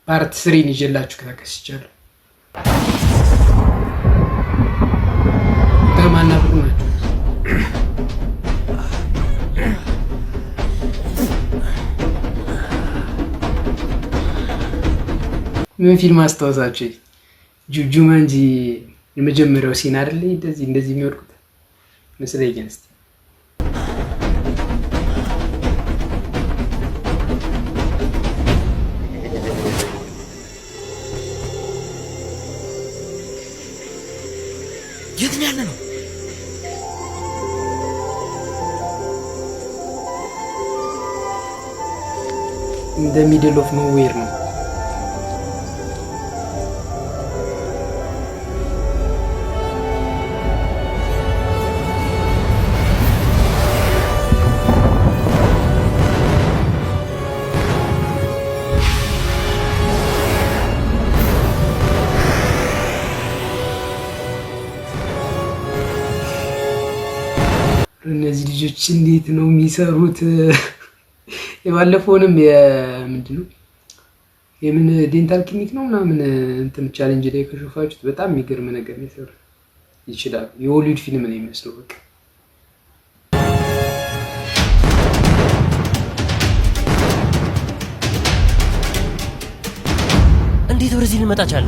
Part 3 ን ይዤላችሁ ተከስቻለሁ። በማና ብሩ ናቸው። ምን ፊልም አስታወሳችሁ? ጁማንጂ የመጀመሪያው scene አይደለ? እንደዚህ እንደዚህ የሚወድቁት መስለኝ። እስኪ የት ነው ያለ ነው? In the middle of nowhere ነው። እነዚህ ልጆች እንዴት ነው የሚሰሩት? የባለፈውንም የምንድን ነው የምን dental clinic ነው ምናምን እንትን challenge ላይ ከሾፋችሁት በጣም የሚገርም ነገር ነው የሰሩት። ይችላሉ። የሆሊውድ ፊልም ነው የሚመስለው። በቃ እንዴት ወደዚህ ልንመጣ ቻለ?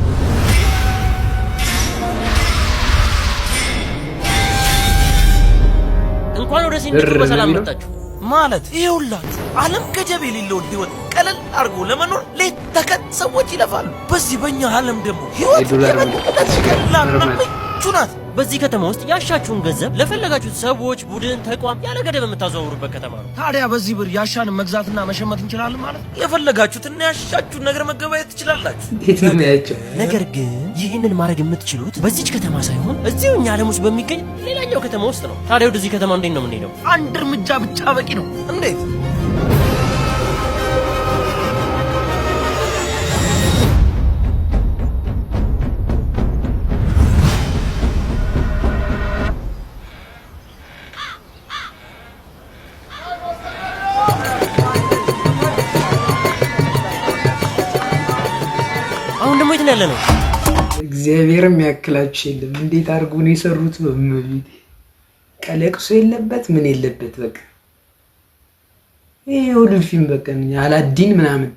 እንኳን ወደ ሲንዲቱ ብር ነው በሰላም የሚለው? መጣችሁ። ማለት ይኸውላችሁ ዓለም ገደብ የሌለውን ህይወት ቀለል አድርጎ ለመኖር ሌት ተቀን ሰዎች ይለፋሉ። በዚህ በእኛ ዓለም ደግሞ ህይወት የዶላር የበለጠ ቀላልና ምቹ ናት። በዚህ ከተማ ውስጥ ያሻችሁን ገንዘብ ለፈለጋችሁት ሰዎች፣ ቡድን፣ ተቋም ያለ ገደብ የምታዘዋውሩበት ከተማ ነው። ታዲያ በዚህ ብር ያሻንን መግዛትና መሸመት እንችላለን ማለት ነው? የፈለጋችሁትና ያሻችሁን ነገር መገበያየት ትችላላችሁ። እንዴት ነው የሚያቸው? ነገር ግን ይህንን ማድረግ የምትችሉት በዚች ከተማ ሳይሆን እዚሁ እኛ ዓለም ውስጥ በሚገኝ ሌላኛው ከተማ ውስጥ ነው። ታዲያ ወደዚህ ከተማ እንዴት ነው የምንሄደው? አንድ እርምጃ ብቻ በቂ ነው። እንዴት? አሁን ደግሞ የት ነው ያለነው? እግዚአብሔርም ያክላችሁ የለም። እንዴት አድርጎ ነው የሰሩት? በእመቤቴ ቀለቅሶ የለበት ምን የለበት። በቃ ይሄ የሆሊውድ ፊልም በቃ አላዲን ምናምን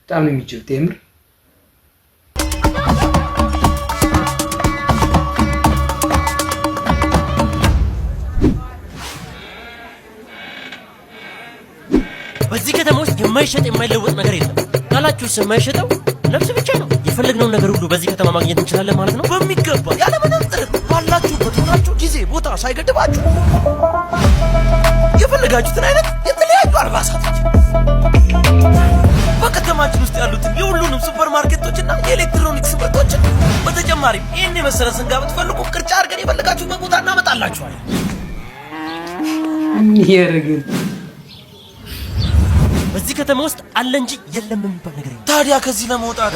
በጣም ነው የሚችሉት የምር። በዚህ ከተማ ውስጥ የማይሸጥ የማይለወጥ ነገር የለም። ካላችሁስ የማይሸጠው ነፍስ ብቻ ነው። የፈለግነውን ነገር ሁሉ በዚህ ከተማ ማግኘት እንችላለን ማለት ነው። በሚገባ ያለምንም ጥረት ባላችሁበት ሆናችሁ ጊዜ ቦታ ሳይገድባችሁ የፈለጋችሁትን አይነት የተለያዩ አልባሳቶች፣ በከተማችን ውስጥ ያሉትን የሁሉንም ሱፐር ማርኬቶችና የኤሌክትሮኒክስ ምርቶችን፣ በተጨማሪም ይህን የመሰለ ስንጋ ብትፈልጉ ቅርጫ አድርገን የፈለጋችሁበት ቦታ እናመጣላችኋለን። ምን እያደረግን በዚህ ከተማ ውስጥ አለ እንጂ የለም የሚባል ነገር የለም። ታዲያ ከዚህ ለመውጣት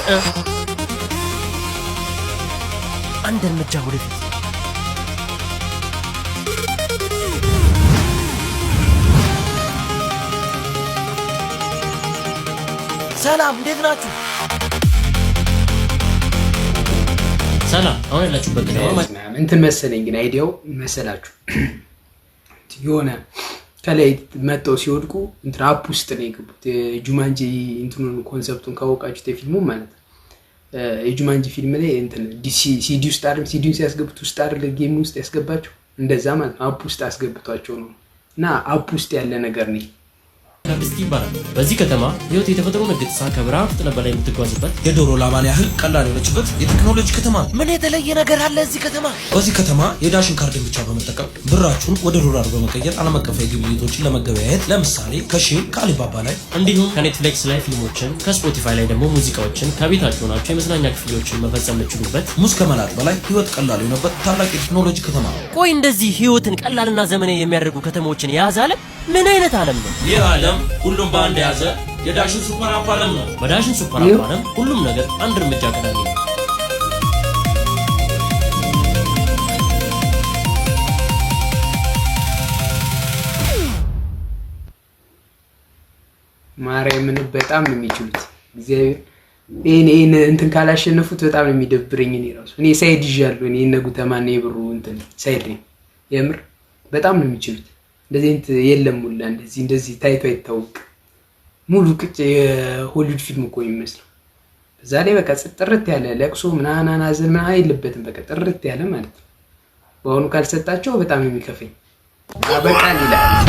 አንድ እርምጃ ወደፊት። ሰላም፣ እንዴት ናችሁ? ሰላም፣ አሁን ያላችሁበት ከተማ እንትን መሰለኝ ግን idea ው መሰላችሁ የሆነ ከላይ መጠው ሲወድቁ እንትን app ውስጥ ነው የገቡት። የጁማንጂ እንትኑን concept ኡን ካወቃችሁት የፊልሙ ማለት ነው። የጁማንጂ ፊልም ላይ እንትን ሲዲ ውስጥ አይደል ሲዲውን ሲያስገቡት ውስጥ አይደል game ውስጥ ያስገባቸው እንደዛ ማለት ነው። App ውስጥ አስገብቷቸው ነው እና app ውስጥ ያለ ነገር ነው። ስቲ ይባላል። በዚህ ከተማ ህይወት የተፈጥሮ ንግጥሳ ከብርሃን ፍጥነት በላይ የምትጓዝበት የዶሮ ላባን ያህል ቀላል የሆነችበት የቴክኖሎጂ ከተማ ነው። ምን የተለየ ነገር አለ እዚህ ከተማ? በዚህ ከተማ የዳሽን ካርድን ብቻ በመጠቀም ብራችሁን ወደ ዶላር በመቀየር ዓለም አቀፋዊ ግብይቶችን ለመገበያየት ለምሳሌ ከሺን፣ ከአሊባባ ላይ እንዲሁም ከኔትፍሊክስ ላይ ፊልሞችን፣ ከስፖቲፋይ ላይ ደግሞ ሙዚቃዎችን ከቤታችሁ ሆናችሁ የመዝናኛ ክፍያዎችን መፈጸም የምትችሉበት ሙዝ ከመላጥ በላይ ህይወት ቀላል የሆነበት ታላቅ የቴክኖሎጂ ከተማ ነው። ቆይ እንደዚህ ህይወትን ቀላልና ዘመናዊ የሚያደርጉ ከተሞችን የያዘ ዓለም ምን አይነት ዓለም ነው? ይህ ዓለም ሁሉም በአንድ የያዘ የዳሽን super app ዓለም ነው። በዳሽን super app ዓለም ሁሉም ነገር አንድ እርምጃ ቀዳሚ ነው። ማርያምን በጣም ነው የሚችሉት። እግዚአብሔር ይሄን እንትን ካላሸነፉት በጣም ነው የሚደብረኝ። እኔ ራሱ እኔ side ይዣለሁ። እኔ እነ ጉተማና የብሩ እንትን side ነኝ። የምር በጣም ነው የሚችሉት። እንደዚህ አይነት የለም ሁላ እንደዚህ እንደዚህ ታይቶ አይታወቅ። ሙሉ ቅጭ የሆሊውድ ፊልም እኮ የሚመስለው። በዛ ላይ በቃ ጥርት ያለ ለቅሶ ምናምን ሀዘን ምናምን የለበትም። በቃ ጥርት ያለ ማለት ነው። በአሁኑ ካልሰጣቸው በጣም ነው የሚከፈኝ። አበቃል ይላል።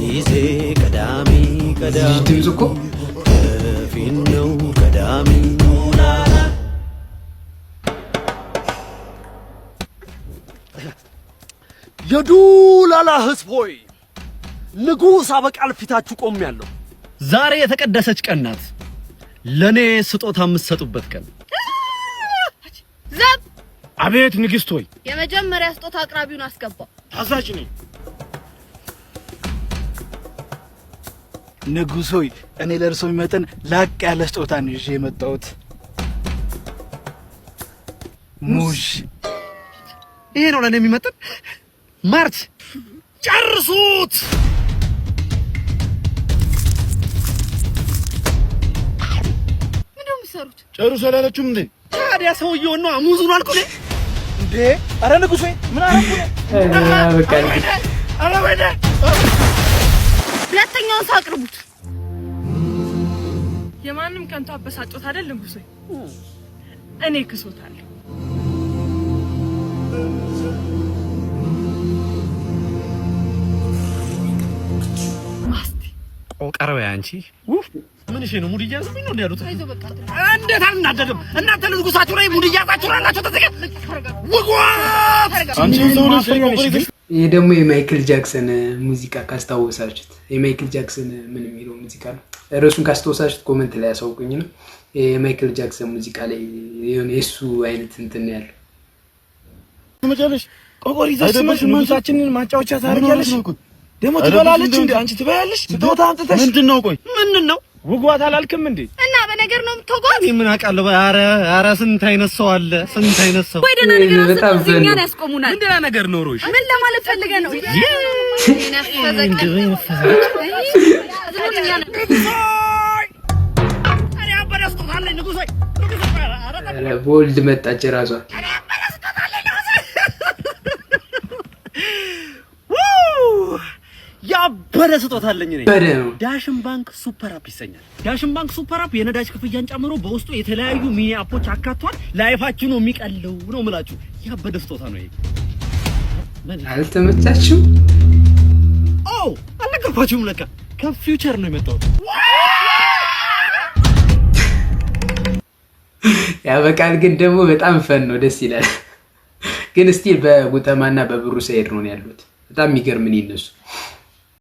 ጊዜ ቀዳሚ ልጅ ድምፅ እኮ ቀዳሚ ነው ቀዳሚ። የዱላላ ህዝብ ሆይ፣ ንጉሥ አበቃል ፊታችሁ ቆሜያለሁ። ዛሬ የተቀደሰች ቀን ናት። ለኔ ስጦታ የምትሰጡበት ቀን። ዘብ! አቤት ንግስት ሆይ። የመጀመሪያ ስጦታ አቅራቢውን አስገባ። ታዛዥ ነኝ። ንጉሥ ሆይ፣ እኔ ለእርሶ የሚመጥን ላቅ ያለ ስጦታ ነው ይዤ የመጣሁት። ሙዝ። ይሄ ነው ለኔ የሚመጥን። ማርች ጨርሱት። ምንድን ነው የምትሰሩት? ጨርሶ አላለችም እንዴ? ታዲያ ሰውየውን ነው ሙዙን አልኩ እኔ። እንዴ! አረ ንጉሥ ሆይ፣ ምን አረኩ? በቃ ኧረ ወይኔ! ሁለተኛውን ሰው አቅርቡት። የማንም ከንቱ አበሳጮት አይደል ንጉሴ? እኔ ክሶታለሁ። ማስቲ። ቆቀረው አንቺ ምን እሺ ነው? ሙድ እያያዙብኝ ነው እንዴ ያሉት? አይዞህ በቃ። እንዴት አልናደድም? እናንተ ንጉሳችሁ ላይ ሙድ እያያዛችሁ ላላችሁ ተዘጋ ውጓት። አንቺ ሰው ነሽ ቆቆሪ። ይህ ደግሞ የማይክል ጃክሰን ሙዚቃ ካስታወሳችሁት፣ የማይክል ጃክሰን ምን የሚለው ሙዚቃ ነው? ርዕሱን ካስታወሳችሁት comment ላይ ያሳውቁኝ ነው። የማይክል ጃክሰን ሙዚቃ ላይ የሆነ የእሱ አይነት እንትን ነው ያለው። ትመጫለሽ? ቆቆሪ ይዘሽ ስመሽ ንጉሳችንን ማጫወቻ ታደርጊያለሽ። ደግሞ ትበላለች እንዴ? አንቺ ትበያለሽ? ስጦታ አምጥተሽ ምንድን ነው? ቆይ ምንድን ነው? ውጓት አላልክም እንዴ? እና በነገር ነው የምትወጓት? እኔ ምን አውቃለሁ? ኧረ ኧረ ስንት አይነት ሰው አለ፣ ስንት አይነት ሰው። ወይ ደህና ነገር በጣም አስበው እዚህ fun ነው። እኛን ያስቆሙናል። ምን ደህና ነገር ኖሮሽ? ምን ለማለት ፈልገህ ነው? ነፈዘ ቀን። ዝም እኛ ነን። እኔ ያበደ ስጦታ አለኝ ንጉሥ ሆይ፣ ንጉሥ ሆይ፣ ኧረ ኧረ በወልድ መጣች ራሷ። ያበደ ስጦታ አለኝ እኔ። በደ ነው። ዳሽን ባንክ super app ይሰኛል። ዳሽን ባንክ super app የነዳጅ ክፍያን ጨምሮ በውስጡ የተለያዩ mini app ኦች አካቷል። Life ኣችሁ ነው የሚቀለው ነው የምላችሁ። ያበደ ስጦታ ነው ይሄ። አልተመቻችም? ኦ አልነገርኳችሁም፣ ለካ ከ future ነው የመጣሁት። ያበቃል ግን ደግሞ በጣም fun ነው፣ ደስ ይላል። ግን still በጉተማና በብሩ side ነው ያሉት። በጣም የሚገርም እኔ እነሱ